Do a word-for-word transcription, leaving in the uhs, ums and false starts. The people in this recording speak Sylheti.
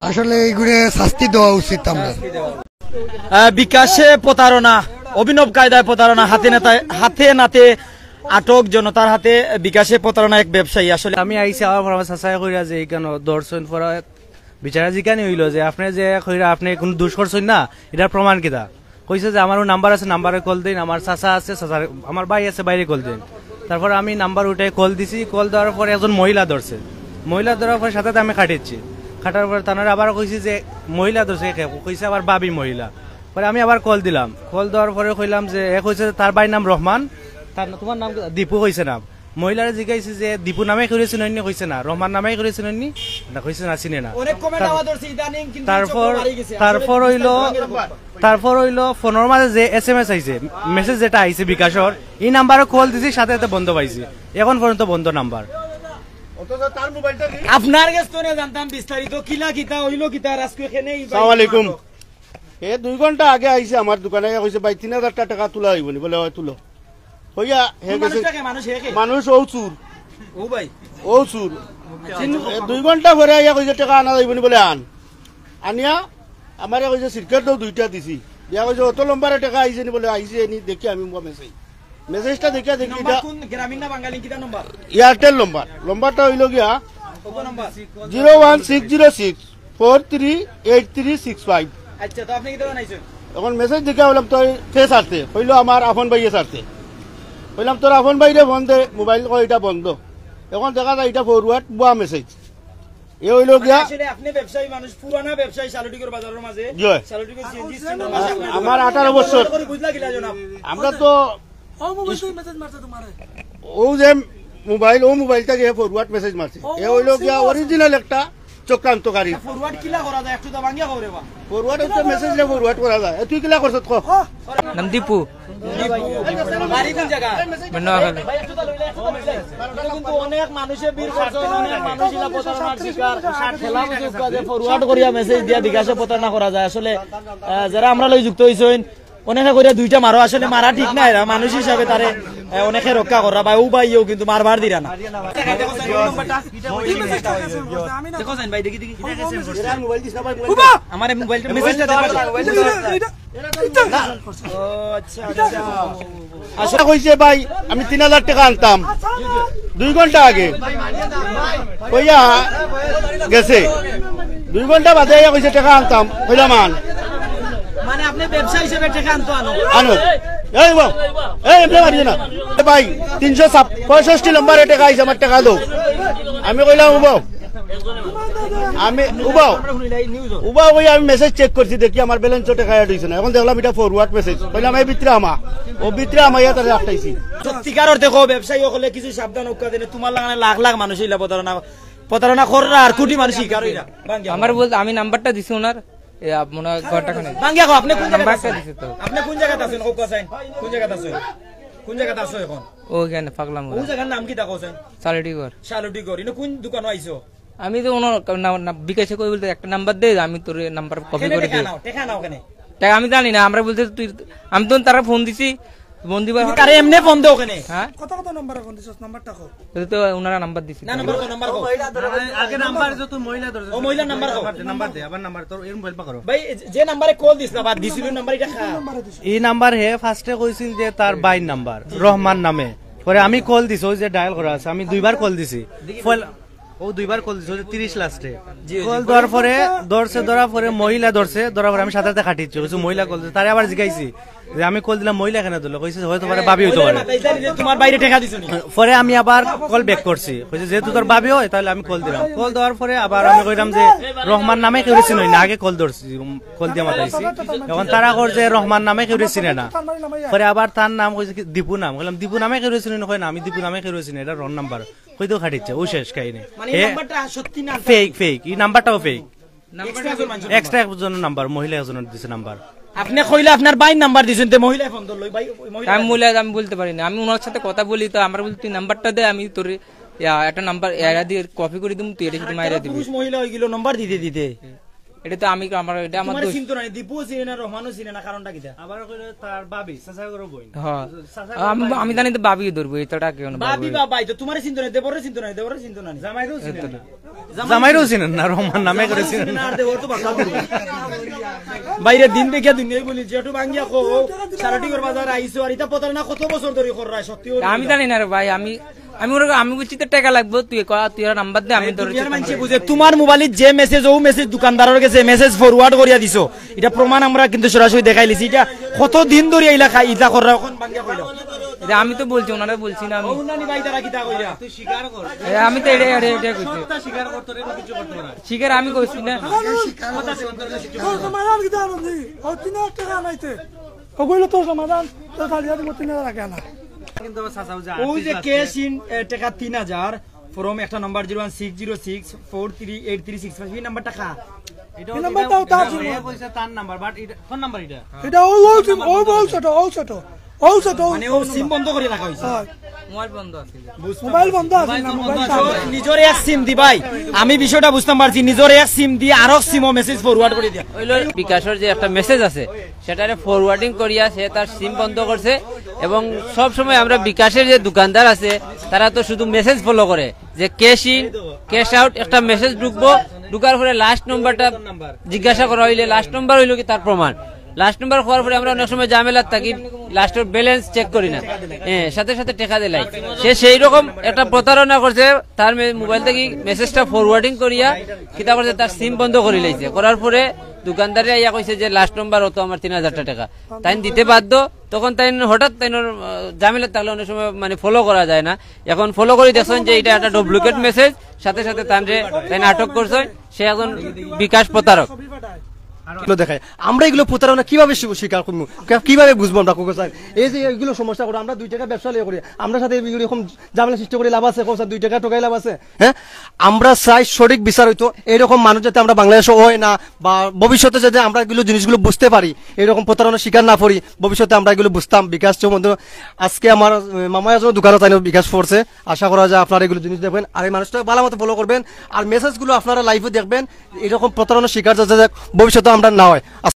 আসলে এইগুলো শাস্তি দেওয়া উচিত আমরা। আহ, বিকাশে প্রতারণা, অভিনব কায়দায় প্রতারণা, হাতে নাতে, হাতে নাতে আটক, জনতার হাতে বিকাশে প্রতারণা এক ব্যবসায়ী। আসলে আমি আইছি আমার, আমার চাচায় কইরা যে এইখানে দর্শন পড়া বিচারা জিকানি হইলো যে আপনি যে কইরা আপনি কোনো দুষ করছেন না, এটার প্রমাণ কিতা? কইছে যে আমার ওই নাম্বার আছে, নাম্বারে কল দিন, আমার চাচা আছে, চাচার, আমার ভাই আছে, বাইরে কল দিন। তারপর আমি নাম্বার উঠে কল দিছি, কল দেওয়ার পর একজন মহিলা ধরছে, মহিলা ধরার পর সাথে আমি খাটিচ্ছি, খাটার পর তানারা আবার কইছি যে মহিলা ধরছে কে, কইছে আবার ভাবি মহিলা। পরে আমি আবার কল দিলাম, কল দেওয়ার পরে কইলাম যে এ কইছে যে তার ভাইর নাম রহমান, তার, তোমার নাম কি? দীপু কইছে নাম। মহিলারে জিজ্ঞাসি যে দীপু নামে কেউরে চিনইননি, কইছে না। রহমান নামে কেউরে চিনইননি, না কইছে না, চিনে না। অনেক কমেন্ট তার-, আওয়া ধরছে ইদানিং, কিন্তু তারপর, সব বাড়ি গেছে। তারপর আসলে হইলো, জিনিসটা কিভাবে এরকম? তারপর হইলো ফোনের মাঝে যে এসএমএস আইছে, মেসেজ যেটা আইছে বিকাশর, এই নাম্বারে কল দিছি, সাথে সাথে বন্ধ পাইছি, এখন পর্যন্ত বন্ধ নাম্বার। অথচ তার মোবাইলটা কি? আপনার কাছ থেকে জানতাম বিস্তারিত, কিলা কিতা হইলো কিতা, আর আজকে এখানে এই আসসালামু আলাইকুম। এ দুই ঘন্টা আগে আইছে আমার দোকানে, আইয়া কইছে, "ভাই, তিন হাজার টা টেকা তুলা অইবো নি?" বলে, "অয়, তুলো।" কইয়া হে গেছে। মানুষটা কে? মানুষ হে কে? মানুষ ও চুর। ও ভাই। ও চুর। এ দুই ঘন্টা পরে আইয়া কইছে, "টেকা আনা যাইবো নি?" বলে, "আন।" আনিয়া আমারে কইছে, "সিরকেট দাও, দুইটা দিছি।" দিয়া কইছে, "অত নম্বরে টেকা আইছে নি?" বলে, "আইছে নি, দেখি আমি মেসেজ।" মেসেজটা দেখিয়া দেখি নাম্বার এটা কোন, গ্রামীণ না বাঙালি, কিতা নাম্বার? Airtel number. নাম্বারটা হইল গিয়া Oppo number. Zero one six zero six four three eight three six five। আচ্ছা, তো আপনি কিতা জানাইছেন? এখন মেসেজ দেখিয়া বললাম তো কে ছাড়ছে, হইল আমার আপন ভাইয়ে ছাড়ছে। কইলাম, "তোর আপন ভাইরে ফোন দে, মোবাইল কয় এটা বন্ধ।" এখন দেখা যায় এটা ফরওয়ার্ড, ভুয়া মেসেজ। এ হইল গিয়া আসলে আপনি ব্যবসায়ী মানুষ, পুরানা ব্যবসায়ী, শালুটিগর বাজারের মাঝে। জি। শালুটিগর সিএনজি স্ট্যান্ডের মাঝে। আমার আঠারো বছর। করে বুঝলা কিলা জনাব? আমরা তো ও মোবাইল থেকে মেসেজ মারছে তোমারে। ও যে মোবাইল, ও মোবাইল থেকে ফরওয়ার্ড মেসেজ মারছে। ও, এ হইল ও গিয়া সিরিয়াস। অরিজিনাল একটা চক্রান্তকারী। ফরওয়ার্ড কিলা করা যায়? একটু তো ভাঙ্গিয়া কও রে বা। ফরওয়ার্ড হচ্ছে মেসেজ লে ফরওয়ার্ড করা যায়। এ তুই কিলা করছত ক? ও। নাম দীপু। বাড়ি কোন জায়গা? নোয়াখালী। এটা কিন্তু অনেক মানুষে ভিড় করছে, অনেক মানুষ ইলা প্রতারণার শিকার। খেলা বুঝুক কাজে ফরওয়ার্ড করিয়া মেসেজ দিয়া বিকাশে প্রতারণা করা যায়। আসলে, আহ, যারা আমরা লই যুক্ত হইছইন, অনেকে কইরা দুইটা মারো, আসলে মারা ঠিক না, এরা মানুষ হিসাবে তারে, আহ, অনেকে রক্ষা করা, বা ও ভাইও কিন্তু মারবার দিরা না। দেখো চাইন ভাই, দেখি, দেখি। আমার এই মোবাইলটা, মেসেজটা দেখো। ও, আচ্ছা, আচ্ছা। আশা কইছে, "ভাই, আমি তিন হাজার টেকা আনতাম দুই ঘন্টা আগে।" কইয়া গেছে। দুই ঘন্টা বাদে আইয়া কইছে, "টেকা আনতাম।" কইলাম, "আন।" মানে, আপনি ব্যবসা হিসেবে টেকা আনতো আনো? আনো। এই বাবা, এই এমনি মারিও না। এ ভাই, তিনশো পঁয়ষট্টি নম্বরে টেকা আইছে, আমার টেকা দাও। আমি কইলাম, "উবাও।" আমি উবাও, উবাও ওই আমি মেসেজ চেক করছি, দেখি আমার ব্যালেন্সও টেকা অ্যাড হইছে না। এখন দেখলাম এটা ফরওয়ার্ড মেসেজ। কইলাম, "এই ভিতরে আমা, ও ভিতরে আমাইয়া তারে আটকাইছি।" সত্যিকার অর্থে কও, ব্যবসায়ী হকলে কিছু সাবধান হউক্কা, যেন তোমার লাখান লাখ লাখ মানুষ ইলা প্রতারণা, প্রতারণা কররা আর কোটি মানুষ শিকার অইরা। আমার বলতে আমি নাম্বারটা দিছি ওনার, এ, আপ-, মনে হয় ঘন্টা খানেক। ভাঙ্গিয়া কও, আপনি কোন জায়গাত আছেন? দিছি তো। আপনি কোন জায়গাত আছেন? কও চাইন। কোন জায়গাত আছেন? কোন জায়গাত আছো এখন? ওখানে পাগলা ও মুড়া। জায়গার নাম কিতা কও চাইন? শালুটিগর। শালুটিগর। ইনো কোন দোকানো আইছো? আমি তো ওনার কা-, না, না, বিকাশে কই বলতে একটা নাম্বার দে, আমি তোর নাম্বার কপি কেনে করে টেকা দিই। নাও, টেকা নাও কেনে? টেকা আমি জানি না, আমরা বলতে তুই, আমি তো তারা ফোন দিছি, ফোন দিবা। তুমি তারে এমনে ফোন দেও কেনে? হ্যাঁ? কত কত নম্বরে ফোন দিছস? নাম্বারটা কও। ওটা তো ওনারা নাম্বার দিছে। না, নাম্বার কও, নাম্বার কও। আগে নাম্বার যে তুই মহিলা ধরছিস। ও, মহিলার নাম্বার কও। নাম্বার দে, আবার নাম্বার তোর এরম বলবা করো। ভাই, যে, যে নাম্বারে কল দিস না, বাদ দিছিল নাম্বার, এটা খা। এই নাম্বার হে ফার্স্টে কইছিল যে তার ভাইর নাম্বার, রহমান নামে। পরে আমি কল দিছি, ওই যে ডায়াল করা আছে, আমি দুইবার কল দিছি। পয়লা, ও দুইবার কল দিছে, ওই যে তিরিশ লাস্টে। জি, জি। কল দেওয়ার পরে, ধরছে, ধরার পরে মহিলা ধরছে, ধরার পরে আমি সাথে সাথে খাটিচ্ছি, কইছে মহিলা কল দিছে। তারে আবার জিগাইছি যে আমি কল দিলাম, মহিলা কেনে ধরলো? কইছে হয়তো পারে ভাবি হইতে পারে। মাথায় জানি যে তোমার বাইরে টেকা দিছো নি? পরে আমি আবার কল ব্যাক করছি, কইছে যেহেতু তোর ভাবি হয় তাহলে আমি কল দিলাম। কল দেওয়ার পরে আবার আমি কইলাম যে রহমান নামে কেউ চিনই না, আগে কল ধরছি, উম, কল দিয়ে মাতাইছি। এখন তারা কর যে রহমান নামে কেউ চিনে না। পরে আবার তার নাম কইছে কি দীপু নাম, কইলাম দীপু নামে কেউ চিনে না, কয় না আমি দীপু নামে কেউ চিনি, এটা রং নাম্বার। কইতেও খাটিচ্ছে, ও শেষ কাহিনী। মানে এই হে নাম্বারটা সত্যি না? ফেক, ফেক, এই নাম্বারটাও ফেক। এক্সট্রা একজন মানুষ। এক্সট্রা একজনের নাম্বার, মহিলা একজনের দিছে নাম্বার। আপনি কইলে আপনার ভাইর নাম্বার দিছেন, তে মহিলা ফোন ধরলো, ভাই, ওই মহিলা আমি ফোন মহিলা, আমি বলতে পারি না। আমি ওনার সাথে কথা বলি, তো আমার বলতে, "তুই নাম্বারটা দে, আমি তোর, ইয়া, একটা নাম্বার এরা দিয়ে কপি করে দিমু, তুই এটা শুধু আরেকটা মাইরা দিবি।" পুরুষ মহিলা হয়ে গেল নাম্বার দিতে দিতে। এটা তো আমি, আমার, এটা আমার তোমার দোষ। চিনতো না, দীপুও চিনে না, রহমানও চিনে না, কারণটা কিতা? আবার কইলে তার ভাবি, চাচা করে বইন। হ্যাঁ। চাচা করে আমি, ভাই। আমি জানি তো ভাবি ধরবো, এতটা কেউ না, ভাবি ভাবি। বা ভাই, তো তোমার চিনতো না, দেবরে চিনতো না, দেবরে চিনতো না। জামাইরেও চিনে না। জামাইরেও চিনেন না, রহমান নামে করে চিনেন না। আর দেবর তো বাক্কা বলবো। বাইরে দিন দেখিয়া দুনিয়ায় বলি, জেঠু ভাঙ্গিয়া কো, সারাটিগর বাজার আইছো, আর ইটা প্রতারণা কত বছর ধরে কররা, সত্যি? আমি জানি না রে ভাই, আমি, আমি ওরা, আমি বুঝছি তো টাকা লাগবো, তুই ক-, তুই ওরা নাম্বার দে, আমি এই ধরে দুনিয়ার চেষ্টা মানষে করি। বুঝে, তোমার মোবাইলে যে মেসেজ, ও মেসেজ দোকানদারের গেছে, মেসেজ ফরওয়ার্ড করিয়া দিছো, এটা প্রমাণ আমরা কিন্তু সরাসরি দেখাইলিছি। এটা কত দিন ধরে ইলা খাই, ইলা কররা, এখন ভাঙ্গিয়া কইলাও। এটা আমি তো বলছি, ওনারা বলছি না আমি। ও নানি ভাই, তারা কিতা কইরা? তুই স্বীকার কর। এ, আমি তো এটা, এটা, এটা করছি। সত্য স্বীকার করতে রে, কিছু করতে পারে। স্বীকার আমি করছি না। তোর সমাধান কিতা আনন্দি? ও তিন হাজার টাকা আনাইতে। ওগুলো তোর সমাধান, তোর কালিয়া দিব তিন হাজার টাকা আনা। কিন্তু আমার চাচা ওই যে ওই যে আর্টিস্ট আছে। ক্যাশ ইন, এ, টাকা তিন হাজার, ফর্ম একটা number zero one six zero six four three eight three six five, এই নাম্বারটা কা? এটা এই নাম্বারটাও তার এটা ছিল। এ কইছে তার নাম্বার, but এটা কোন নাম্বার এটা? এটা ও, ও সিম, ও, ও ছোট, ও ছোট, ও ছোট, ও মানে ও ফোন সিম নাম্বার। বন্ধ করে রাখা হইছে। হয়। মোবাইল বন্ধ আছে। বুঝতে মোবাইল পারছি। বন্ধ আছে মোবাইল না, বন্ধ মোবাইল আছে। চালু। নিজর এক সিম দি ভাই, আমি বিষয়টা বুঝতাম পারছি, নিজর এক সিম দি আরো সিমও মেসেজ ফরওয়ার্ড করে দিয়া। হইলো বিকাশের যে একটা মেসেজ আছে, সেটারে ফরওয়ার্ডিং করিয়া সে তার সিম বন্ধ করছে। এবং সব সময় আমরা বিকাশের যে দোকানদার আছে, তারা তো শুধু মেসেজ ফলো করে, যে ক্যাশ ইন, ক্যাশ আউট, একটা মেসেজ ঢুকবো, ঢুকার পরে লাস্ট নম্বরটা জিজ্ঞাসা করা হইলে লাস্ট নম্বর হইলো কি তার প্রমাণ। লাস্ট নম্বর হওয়ার পরে আমরা অনেক সময় ঝামেলাত থাকি, লাস্টের ব্যালেন্স চেক করি না, হ্যাঁ, সাথে সাথে টাকা দিলাই। সে সেই রকম একটা প্রতারণা করছে, তার মে-, মোবাইল থেকে মেসেজটা ফরওয়ার্ডিং করিয়া কিতা করছে, তার সিম বন্ধ করে লাইছে। করার পরে দোকানদারে আইয়া কইছে যে লাস্ট নম্বর অত আমার তিন হাজার টাকা, তাইন দিতে বাধ্য। তখন তাইন হঠাৎ তাইন, আহ, ঝামেলাত থাকলে অনেক সময় মানে ফলো করা যায় না। এখন ফলো করি দেখছেন যে এটা একটা ডুপ্লিকেট মেসেজ, সাথে সাথে তানরে তাইন আটক করছেন, সে এখন বিকাশ প্রতারক। এগুলো দেখায়। আমরা এগুলো প্রতারণা কিভাবে স্বী-, স্বীকার করবো? কে-, কিভাবে বুঝবো আমরা, কোকো স্যার? এই যে এগুলো সমস্যা করে, আমরা দুই টাকা ব্যবসা লিয়ে করি, আমরা সাথে এগুলো এরকম ঝামেলা সৃষ্টি করে লাভ আছে, কোকো স্যার? দুই টাকা টোকাই লাভ আছে, হ্যাঁ? আমরা চাই সঠিক বিচার হইতো, এরকম মানুষ যাতে আমরা বাংলাদেশে হয় না, বা ভবিষ্যতে যাতে আমরা এগুলো জিনিসগুলো বুঝতে পারি, এরকম প্রতারণার শিকার না পড়ি, ভবিষ্যতে আমরা এগুলো বুঝতাম। বিকাশ সম্বন্ধে আজকে আমার, আহ, মামায় একজন দোকানে তাই বিকাশ পড়ছে, আশা করা যায় আপনারা এগুলো জিনিস দেখবেন, আর এই মানুষটা ভালো মতো ফলো করবেন, আর মেসেজগুলো আপনারা লাইভে দেখবেন, এরকম প্রতারণার শিকার যাতে ভবিষ্যতে আমরা না হয়।